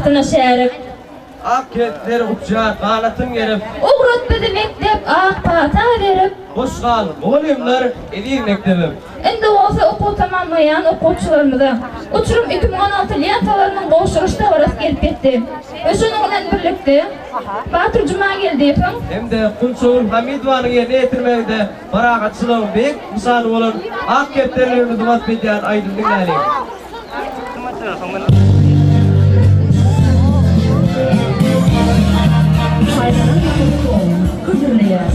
bagtyna şärik. Ak kepderi uçýar ganatyn gerip. Ugrat bizi mekdep ak pata berip. Hoş gal, mugallymlar, eziz mekdebim. Indi bolsa okuw tamamlaýan okuwçylarymyza uçurum 2016 lentalarynyň gowşuryş dabarasy gelip ýetdi we şonuň bilen birlikde Batyr Jumageldiýewiň, Hem-de Gunçagül Hamidowanyň ýerine ýetirmeginde parahatçylygyň beýik nyşany bolan ak kepderilerimizi wasp edýän aýdym diňläliň. Paýlanan mikrofon hödürleýär.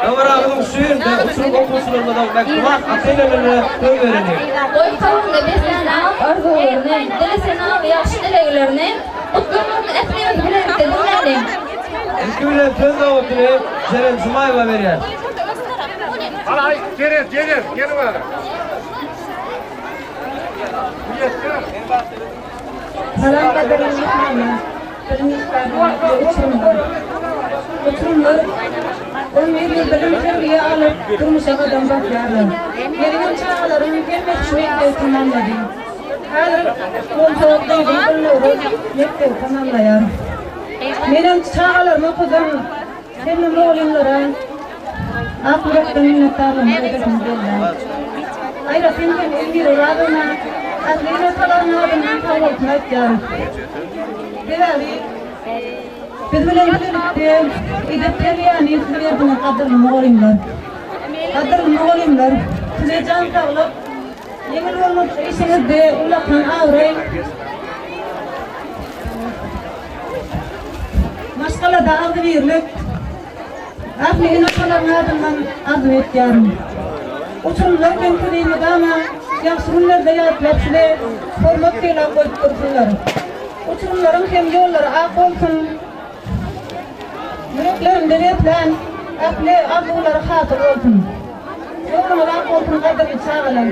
Dabaramyzyň şu ýerinde uçurum okuwçylarymyzyň mähriban ata-enelerine söz bereliň. Goý kalbynda beslän ak arzuwlaryny, dili senaly ýagşy dileglerini, gutlaglaryny ählimiz bilelikde diňläliň. Ilki bilen söz nobatyny Jeren Jumaýewa berýär. Salam gadyrly myhmanlar, bilim işgärleri we uçurymlar. Uçurymlar 11 ýyl bilim-terbiýe alyp, durmuşa gadam basýarlar. Meniňem çagalarym hemmesi şu mekdebi tamamlady. Häzir bolsa gyzym Gülnowruz mekdebi tamamlaýar. Menem çagalarymy okadan hemme mugallymlara ak ýürekden minnetdarlygymy bildirdim gelýän. Aýratyn hem Elmira Orazowna ähli ene-atalaryň adyndan sagbolsun aýtýarys. Sebäbi biz bilen bilelikde edep-terbiýäni siz berdiňiz gadyrly mugallymlar. Gadyrly mugallymlar, size jan saglyk. Ýeňil bolmadyk işiňizde ullakan abraý, maşgalada agzybirlik ähli ene-atalaryň adyndan arzuw etýärin. Uçurymlar hem sizi mydama ýagşy günlerde ýatlap size hormat-sylag goýup dursunlar. Uçurymlaryň hem ýollary ak bolsun! Ýüreklerinde beslän ähli arzuwlary hasyl bolsun! Ýoluňyz ak bolsun gadyrly çagalar!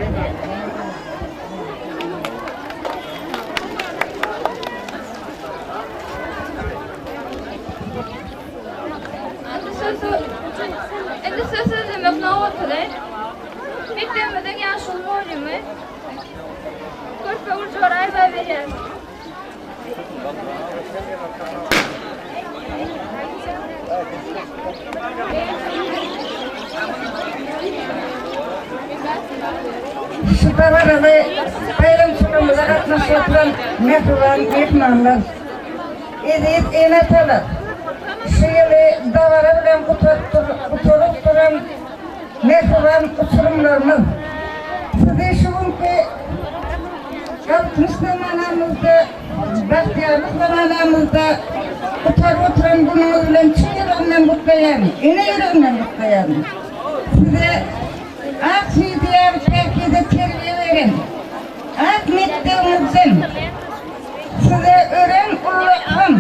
Indi söz sözlemek nobatyny mekdebimiziň ýaşuly mugallymy Körpegül Joraýewa berýäris. Şu dabaraly baýramçylygymyza gatnaşyp oturan mähriban myhmanlar, eziz ene-atalar, şu ýyly dabara bilen gutaryp duran mähriban uçurymlarymyz, sizi şu günki Galkynyş zamanamyzda, bagtyýarlyk zamanamyzda gutaryp oturan günüňiz bilen çyn ýüregimden gutlaýaryn, ene ýüregimden gutlaýaryn. Size ak süýdi ýaly päkize terbiýe beren ak mekdebiňizden size örän ullakan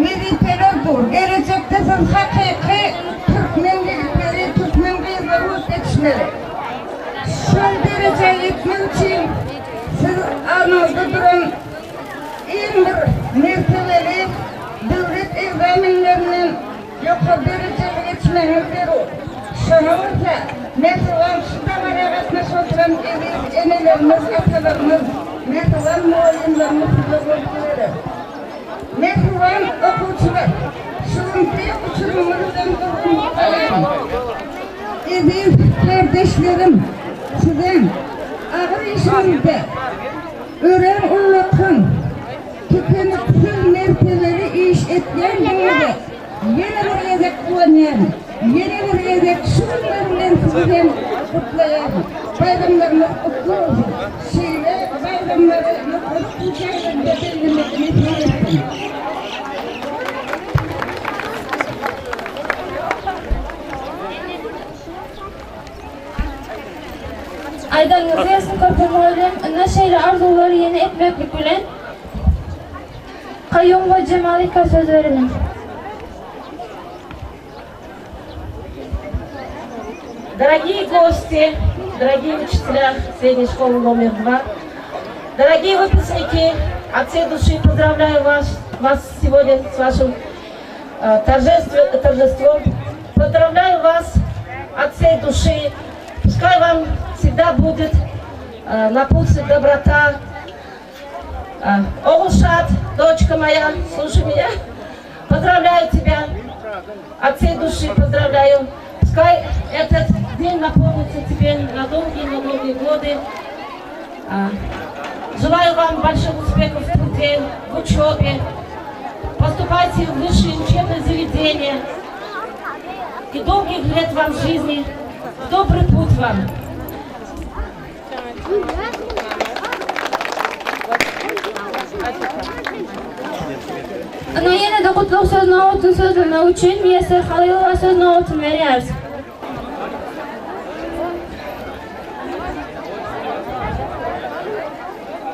wezipeler dur. Gelejekde siz hakyky türkmen ýigitleri, türkmen gyzlary bolup ýetişmeli. Şol derejä ýetmek üçin siz alnyňyzda duran iň bir mertebeli döwlet ekzamenlerinden ýokary derejeli geçmegiňiz zerur. Şoňa bolsa mähriban şu dabara gatnaşyp oturan eziz enelerimiz, atalarymyz, mähriban mugallymlarymyz size goltgy berer. Mähriban okuwçylar, şu günki uçurymyňyz bilen gyzgyn gutlaýaryn. Eziz kärdeşlerim, siziň agyr işiňizde örän ullakan, tükeniksiz mertebeli iş etýändigiňize ýene bir gezek guwanýaryn. Ýene bir gezek şu günler bilen sizi hem gutlaýaryn. Baýramlaryňyz gutly bolsun! Şeýle baýramlary ýokary okuw jaýlarynda bellemek nesip etsin! Aýdanyňyz gelsin körpe mugallym, ynha şeýle arzuwlary ýene etmeklik bilen Kaýum we Jemalika söz bereliň. Дорогие гости, дорогие учителя средней школы номер два, дорогие выпускники, от всей души поздравляю вас, вас сегодня с вашим э, торжеством. Поздравляю вас от всей души. Пускай вам всегда будет э, на пути доброта. Э, Огушат, дочка моя, слушай меня. Поздравляю тебя. От всей души поздравляю. Пускай этот день напомнится тебе на долгие, на долгие годы. А, желаю вам больших успехов в труде, в учебе. Поступайте в высшие учебные заведения. И долгих лет вам жизни. Добрый путь вам. Ynha ýene-de gutlag söz nobatyny sözlemek üçin Miýesser Halylowa söz nobatyny berýäris.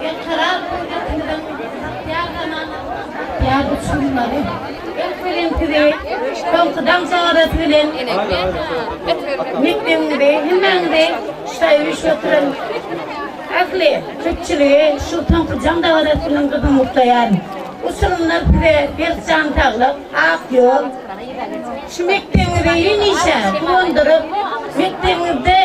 Berkarar döwletimiziň bagtyýar zamanasynyň bagtyýar uçurymlary ilki bilen sizi soňky daň dabarasy bilen mekdebiňizi hemmäňizi şaý üýşüp oturan ähli köpçüligi şu soňky jaň dabarasy bilen gyzgyn gutlaýaryn. Uçurymlar size berk jan saglyk, ak ýol, şu mekdebiňizi hemişe guwandyryp, mekdebiňizde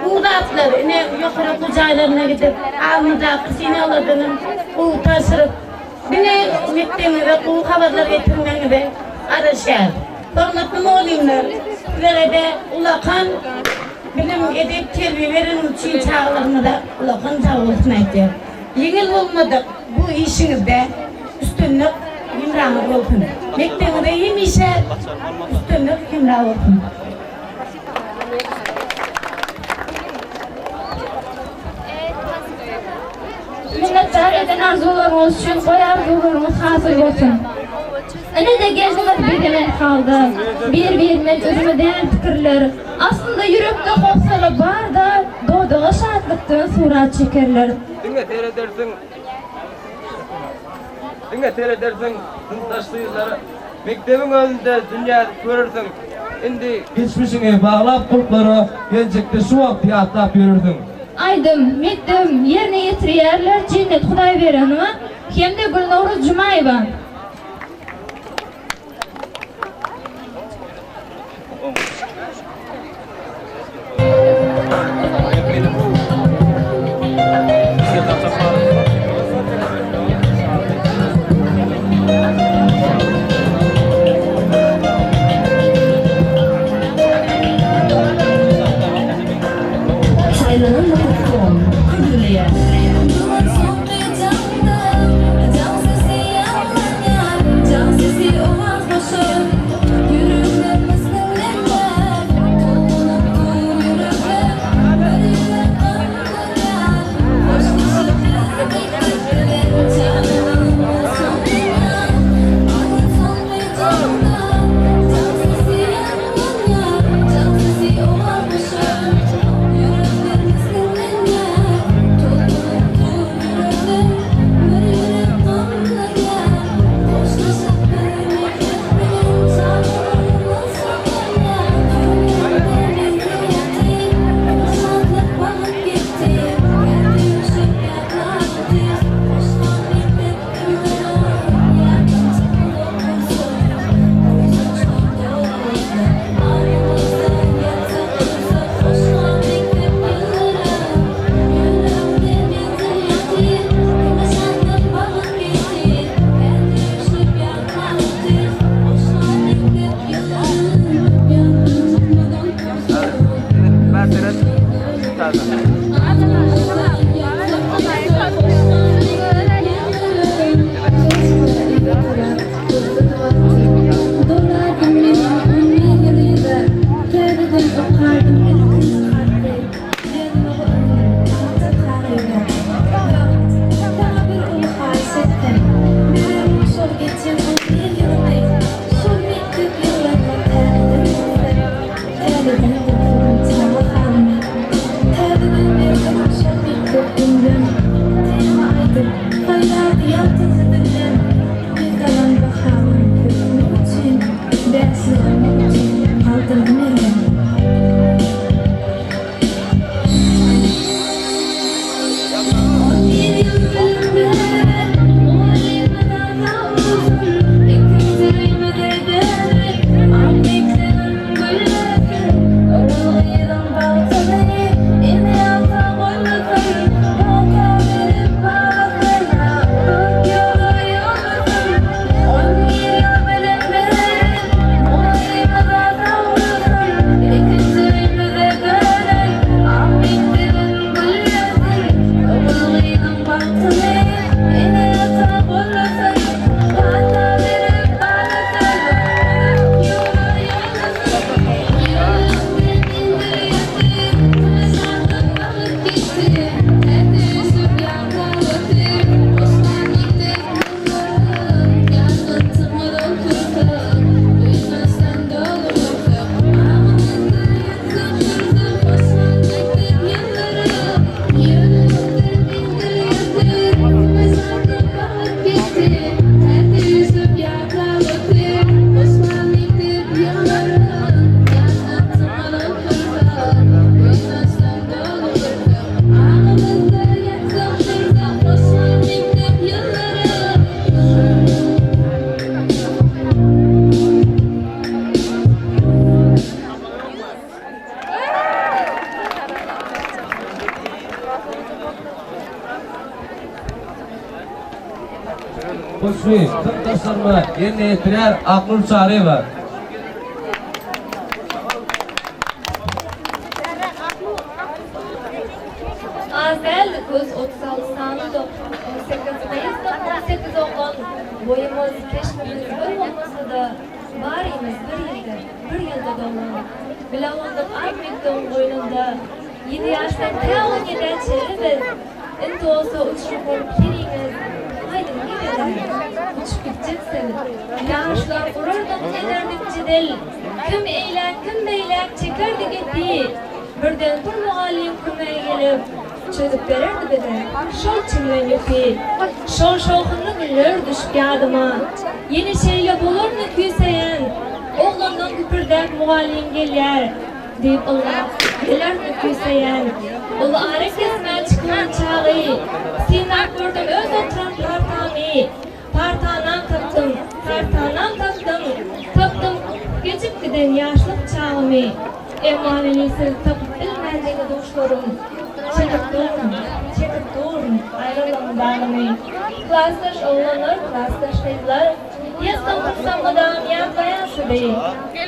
Gowy zatlar, ine, ýokary okuw jaýlaryna gidip, alnyndaky synaglardanam gowy tabşyryp, diňe mekdebiňize gowy habarlar getirmegiňize garaşýarys. Hormatly mugallymlar, sizlere-de ullakan bilim, edep, terbiýe bereniňiz üçin çagalarymyza ullakan sagbolsun aýtýarys. Ýeňil bolmadyk bu işiňizde üstünlik hemraňyz bolsun! Mekdebiňize hemişe üstünlik hemra bolsun! Minnetdar eden arzuwlaryňyz üçin goý arzuwlaryňyz hasyl bolsun. Ine-de geldiňiz bezemen halda, bir-birinden üzňe däl pikirler, aslynda ýürekde howsala bar-da, dodaga şatlykdan surat çekerler. Diňe seredersiň Diňe seredersiň synpdaş gyzlara Mekdebiň özünde dünýäni görersiň Indi geçmişiňi baglap gulplara Geljekde şu wagty ýatlap ýörersiň. Aýdym, Mekdebim, ýerine ýetirýärler Jennet Hudaýberenowa hem-de Gülnowruz Jumaýewa. Saýlanan nokatkom hödürleýär. Goşgy synpdaşlaryma ýerine ýetirýär Aknur Çaryýewa. Az däldi köz 36 sanydyk, 18 gyzdyk, 18 oglan. Boýumyz, keşbimiz bir bolmasa-da, barymyz bir ýerde, bir ýylda doglan. Bile bolduk ak mekdebiň goýnunda, Ýedi ýaşdan tä on ýedä çenli biz. Indi bolsa uçuryp bolup heriňiz, Haýdyň nirelere uçup gitjeksiz? Ýaşlar gurardyk ederdik jedel, Kim eýläk, kim beýläk çekerdi gepi. Birden bir mugallym kömege gelip, Çözüp bererdi bize şol çümlen ýüpi. Şol şowhunly günler düşüp ýadyma, Ýene şeýle bolarmy küýseýän. Oglandan güpürdäp mugallym gelýär. Diýip ylgap, gelermi küýseýän. Uly arakesmä çykan çagy, Synap gördüm öz oturan partamy. Partanam tapdym, partanam tapdym, Tapdym geçip giden ýaşlyk çagymy. Emma meni siz tapyp bilmän deňi-duşlarym, Çekip durun, çekip durun aýralygyň dagyny. Klasdaş oglanlar, klasdaş gyzlar, Ýatsam tursam mydam ýatlaýan sizi.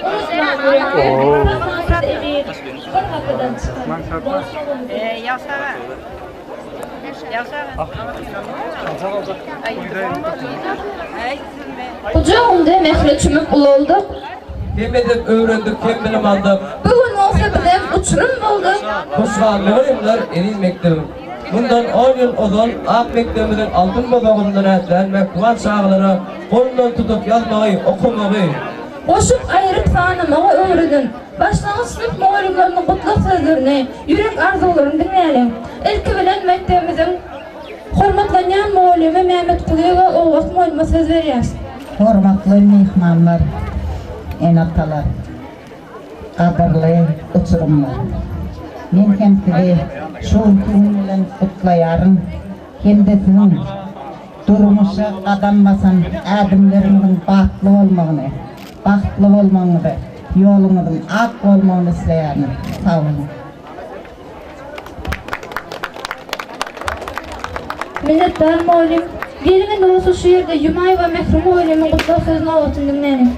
Unutman ýürekde saklan siz eziz, Bir gapydan çykan dostlugymyzy. Gujagynda mähre çümüp ulaldyk. Hem edep öwrendik, hem bilim aldyk. Bu gün bolsa bizem uçurym bolduk. Hoş gal mugallymlar, eziz mekdebim. Mundan on ýyl ozal ak mekdebimiziň altyn bozagyndan ätlän mähriban çagalara golundan tutup ýazmagy, okamagy, Goşup aýryp sanamagy öwreden başlangyç synp mugallymlarynyň gutlag sözlerini, ýürek arzuwlaryny diňläliň. Ilki bilen mekdebimiziň hormatlanýan mugallymy Mämmet Kulyýewe Ogulbagt mugallyma söz berýäris. Hormatly myhmanlar, ene-atalar! Gadyrly uçurymlar! Men hem sizi şu günki gün bilen gutlaýaryn hem-de siziň durmuşa gadam basan ädimleriňiziň batly bolmagyny, bagtly bolmagyňyzy, ýoluňyzyň ak bolmagyny isleýärin. Sag boluň! Minnetdar mugallym. Geliň indi bolsa şu ýerde Jumaýewa Mähri mugallymyň gutlag söz nobatyny diňläliň.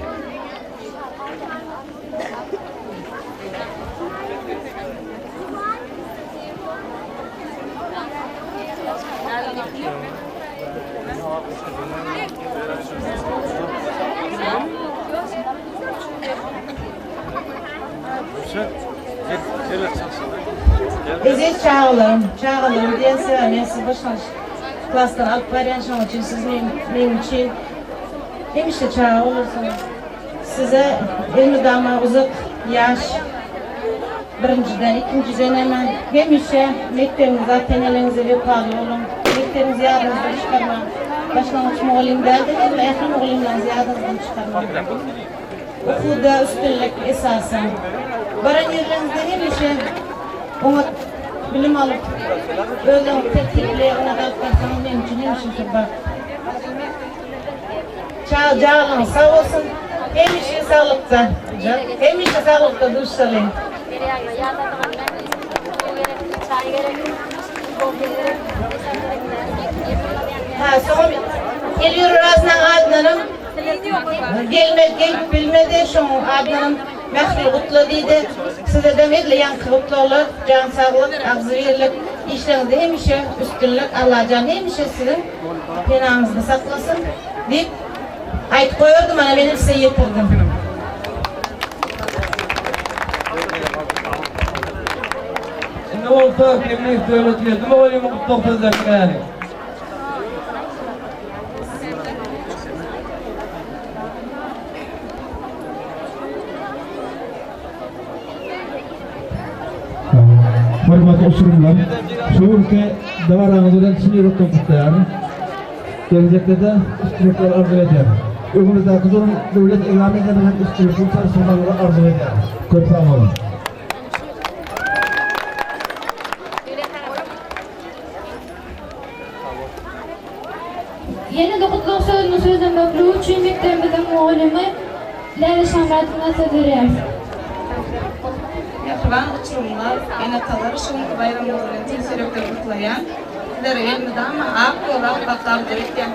Eziz çagalarym, çagalarym diýen sebäbi men sizi başlangyç klasdan alyp barýan, şonuň üçin siz meň üçin hemişe çaga bolarsyňyz. Size elmydama uzak ýaş birinjiden, ikinjiden hem hemişe mekdebiňize, ata-eneleriňize wepaly boluň. Mekdebiňizi ýadyňyzdan çykarmaň. Başlangyç mugallym däl-de, hemme ähli mugallymlaryňyzy ýadyňyzdan çykarmaň. Okuwda üstünlik esasan. Baran ýerleriňizde hemişe oňat bilim alyp, özüňizi tertipli, oňat alyp barsaňyz meniň üçin hemişe şol bagt. Çaga janyň sag bolsun hemişe saglykda hemişe saglykda duşalyň. Ha soňam Elwira Orazowyň adyndanam gelmek gelip bilmedi şoň adyndanam Mähri gutla diýdi. Sizedem edil ýaňky gutlaglar jan saglyk agzybirlik işleriňizde hemişe üstünlik Allajan hemişe siziň Penaňyzda saklasyn diýip aýdyp goýardy mana menem size ýetirdim. Indi bolsa Kemliýew Döwletgeldi mugallymyň gutlag sözlerini diňläliň. Hormatly uçurymlar, şu günki dabaraňyz bilen çyn ýürekden gutlaýaryn. Geljekde-de üstünlikler arzuw edýärin. Öňümizdäki duran döwlet ekzamenlerine hem üstünlikli tabşyrmagyňyzy arzuw edýärin. Köp sag boluň! Ýene-de gutlag sözüni sözlemekligi üçin mekdebimiziň mugallymy Läle Şamyradowa söz berýäris. Mähriban uçurymlar, ene-atalar şu günki baýramyňyz bilen tüýs ýürekden gutlaýan. Sizlere elmydama ak ýol, ak bagt arzuw etýän.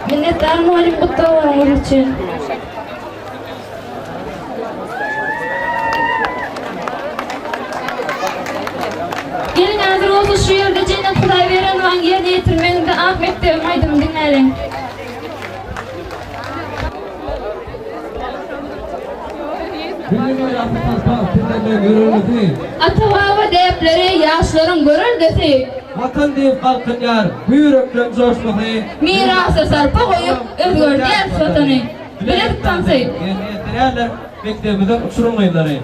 Minnetdar mugallym gutlaglaryňyz üçin. Geliň häzir bolsa şu ýerde Jennet Hudaýberenowaň ýerine ýetirmeginde Ak mekdebim aýdymyny diňläliň. Milli mirasy saklap. Pederlerň ýörelgesi. Ata-baba däpleri ýaşlaryň göreldesi. Watan diýip galkynýar bu ýürekleň joşmasy. Mirasa sarpa goýup özgerdýäris Watany. Bilezik tansy. Ýerine ýetirýärler mekdebimiziň uçurym gyzlary.